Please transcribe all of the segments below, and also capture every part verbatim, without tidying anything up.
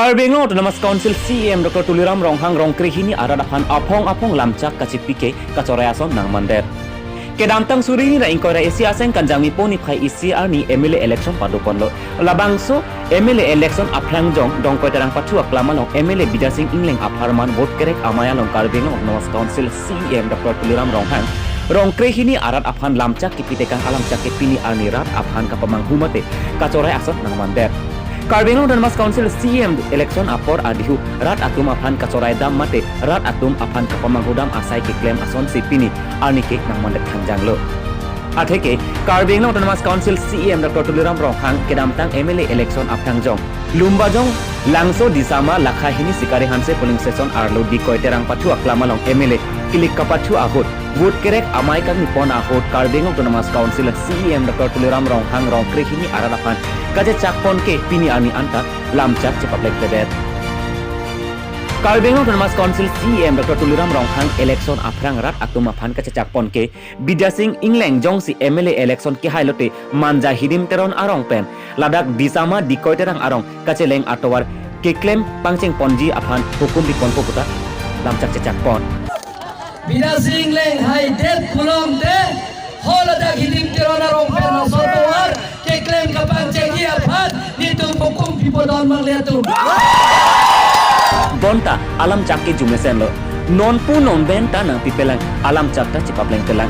Karbi Anglong Autonomous Council C E M Doctor Tuliram Ronghang rong krehini arat aphan aphong aphong lamchak kachipi ke kachorai ason nangmandet. Kedamtang suri hini ra ingkoi ra isi aseng Kanjangmi po niphai isi arni M L A election padoponlo. Labangso M L A election aphrang jong Dongkoi Terang Pathu aklam along M L A Bidya Sing Engleng apharman vote kerek amei along Karbi Anglong Autonomous Council C E M Doctor Tuliram Ronghang rong krehini arat aphan lamchak kipi tekang alamchak ke pini arni rat aphan kapamanghu mate kachorai ason nangmandet. Karbi Anglong Autonomous Council C E M election apor adihu rat atum aphan kachorai dam mate rat atum aphan kapamanghu dam asai keklem asonsi pini arni ke nangmandet thangjanglo. Atheke Karbi Anglong Autonomous Council C E M Doctor Tuliram Ronghang kedamtang M L A election aphrang jong Lumbajong Langso Disama Lakha Hini Sikari Hanse polling station arlo Dikoi Terang Pathu aklam along M L A kilik kapathu ahut vote kerek amei kangni pon ahut Karbi Anglong Autonomous Council C E M Doctor Tuliram Ronghang rong krehini arat aphan kachechakpon ke pini arni anta lamchak chepaplengpledet. Karbi Anglong Autonomous Council C E M Doctor Tuliram Ronghang election aphrang rat atum aphan kachechakpon ke Bidya Sing Engleng jongsi M L A election kehai lote Manja Hidim Teron arong pen ladak Disama Dikoi Terang arong kacheleng atovar keklem pangchengponji aphan hukum piponpo puta lamchak chechakpon. Bidya Sing Engleng haidet pulote ho ladak Hidim Teron arong pen laso atovar keklem kapangchengji aphan nelitum hukum pipo don mangle atum. Bonta alamchak ke jumesenlo. Nonpu non pen ta nangpipelang alamchak ta chepaplengpelang.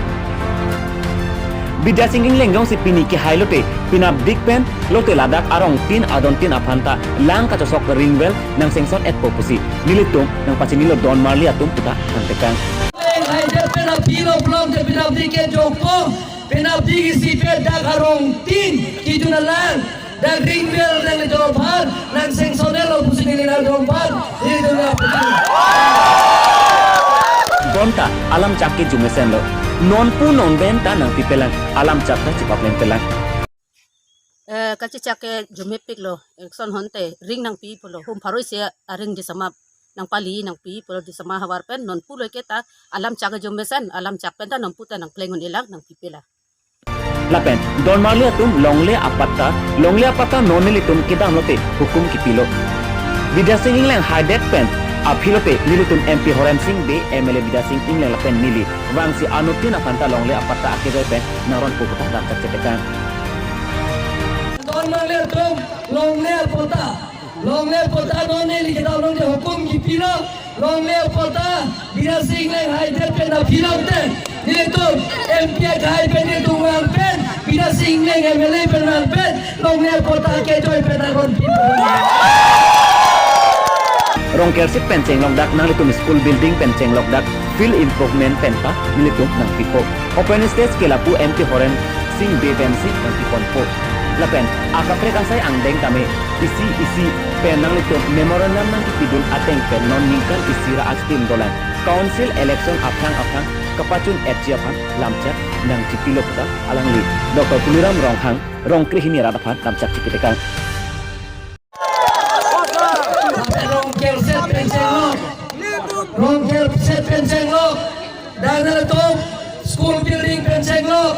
Bidya Sing Engleng jongsi pini kehai lote pinapdik pen lote ladak arongtin adontin aphan ta lang kachosok ringvel nangsengsonetpo pusi nelitum nangpachinilo don marli atum puta nangtekang. Engleng haidet pen apilo pulote pinapdik ke jokpo, pinapdik isi pen dak arongtin kejun alang dak ringvel nangle dorbar nangsengsonetlo pusi neli nang dorbar neli dorbar. Bonta alamchak ke jumesenlo. Nonpu non pen ta nangpipelang alamchak ta chepaplengpelang. Eh, kachechak ke jumepiklo, election ahut te ring nangpi pulo, hum pharo isi aring Disama nangpali nangpi pulo, Disama havar pen nonpulo ke ta alamchak ke jumesen, alamchak pen ta nonpu ta nangpleng un-elang nangpipelang. Lapen don marli atum longle apatta, longle apatta non nelitum kedam lote hukum kipilo. Bidya Sing Engleng haidet pen aphi lote nelitum M P Horen Sing Bey, M L A Bidya Sing Engleng lapen neli vangsi anuttin aphan ta longle apatta akejoi pen nangronpo puta lamchak chetekang. Don marli atum, longle apatta, longle apatta non neli kedam lote hukum kipilo. Longle apatta Bidya Sing Engleng haidet pen aphi lote nelitum M P akhai pen nelitum vang pen, Bidya Sing Engleng M L A pen vang pen, longle apatta akejoi pen aron pi. Rong kersit pen chenglok dak nanglitum school building pen chenglok dak field improvement pen ta nelitum nangpipo. Open stage ke lapu M P Horen Sing Bey pensi nangpiponpo. Lapen akaprek asai angdeng tame isi isi pen nanglitum memorandum nangkipidun ateng pen non ningkan isi ra achitim dolang council election aphrang aphrang kapachun-etji aphan lamchak nangchipilo puta alangli Doctor Tuliram Ronghang rong krehini rat aphan lamchak chipitekang. Rong kerset pen chenglok, rong kerset pen chenglok, dak nanglitum school building pen chenglok,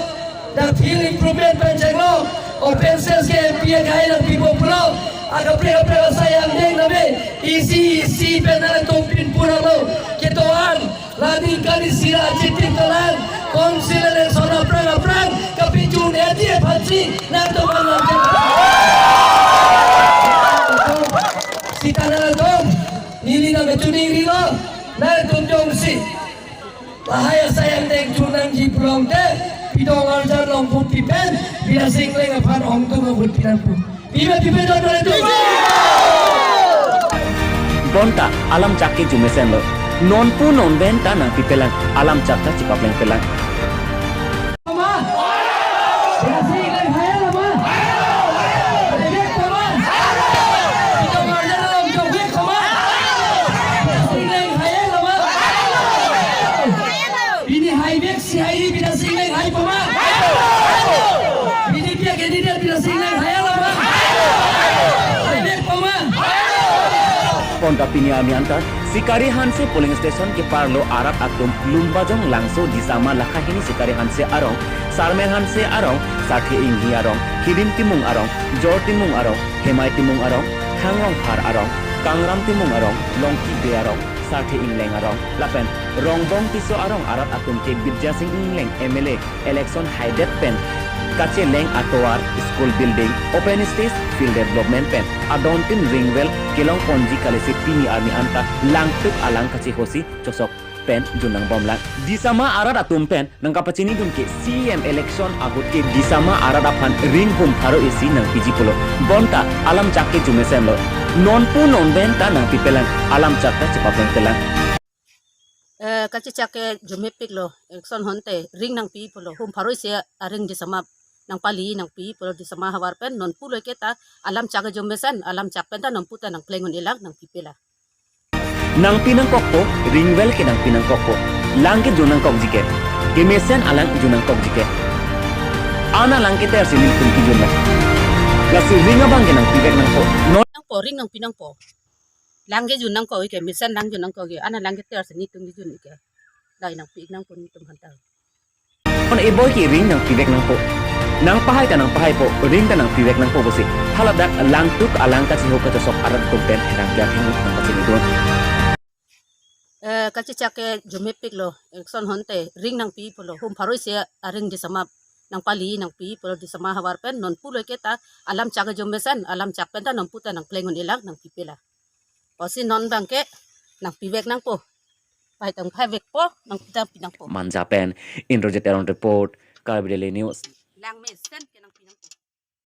dak field improvement pen chenglok, open stage ke M P akhai nangpipo pulo, akaprek akaprek asai angdeng tame isi isi pen nanglitum pinpun alo, kedoan la ningkan isi ra achitim dolang council election aphrang aphrang kapachun-etji aphansi nangtum nang. Sita nangtum neli nangkachiningrilo, nangtum jongsi lahai asai angdeng chun nangji pulote, pidong arjan long put pipen Bidya Sing Engleng aphan ongdung ahut pinanpo. Pipe pipe don don tu. Bonta alamchak ke jumesenlo. Nonpu non pen ta nangpipelang alamchak ta chepaplengpelang. Pama. Bidya Sing Engleng hai lo ma. Hai lo ma. Bidya Sing Engleng hai lo ma. Pini haivek si hai, Bidya Sing Engleng hai pama. B J P candidate Bidya Sing Engleng hai lo ma. Haivek pama. Bonta pini arni anta Sikari Hanse polling station keparlo arat atum Lumbajong Langso Disama Lakha Hini Sikari Hanse arong, Sarmen Hanse arong, Sarthe Inghi arong, Hidim Timung arong, Jor Timung arong, Hemai Timung arong, Hangrongphar arong, Kangram Timung arong, Longki Bey arong, Sarthe Ingleng arong, lapen Rongbong Tisso arong arat atum ke Birja Sing Ingleng M L A election haidet pen kacheleng atovar, school building, open stage, field development pen adontin ring well kelongponji kali si pini arni anta langtuk alang kachehosi chosok pen jun nangbomlang. Disama arat atum pen nangkapachinidun ke C E M election ahut ke Disama arat aphan ring hum pharo isi nangpiji pulo. Bonta alam chak ke jumesenlo. Nonpu nonben ta nangpipelang, alam chak ta chepaplengpelang. Eh, kachechak ke jumepiklo, election ahut te ring nangpi pulo. Hum pharo isi aring Disama nangpali nangpi pulo Disama havar pen, nonpulo ke ta alam chak ke jumesen, alam chak pen ta nonpu ta nangpleng un-elang, nangpipelang. Nangpi nangkokpo, ring well ke nangpi nangkokpo. Lang ke jun nangkokji ke. Kemesen alang jun nangkokji ke. An alang ke tersi nelitum kejun lang. Lasi ring abang ke nangpivek nangpo. Non nangpo, ring nangpi nangpo. Lang ke jun nangkok ike, mesen lang jun nangkok ike. An alang ke tersi nelitum kejun ike. Dai nangpi nangpo nelitum hanta. Kon eboi ke ring nangpivek nangpo. Nangpahai ta nangpahaipo, ring ta nangpivek nangpo pusi haladak langtuk alang kacheho kachosok arat atum pen herang ke athengno nangpachinidun. Eh, kachechak ke jumepiklo, election ahut te ring nangpi pulo. Hum pharo isi aring Disama nangpali nangpi pulo Disama havar pen, nonpulo ke ta alam chak ke jumesen, alam chak pen ta nonpu ta nangpleng un-elang, nangpipelang. Pusi non abang ke nangpivek nangpo. Pai tang phaivekpo, nangpi nangpi nangpo. Manja pen Indrajit Teron report, Karbi Daily News. Lang mesen ke nang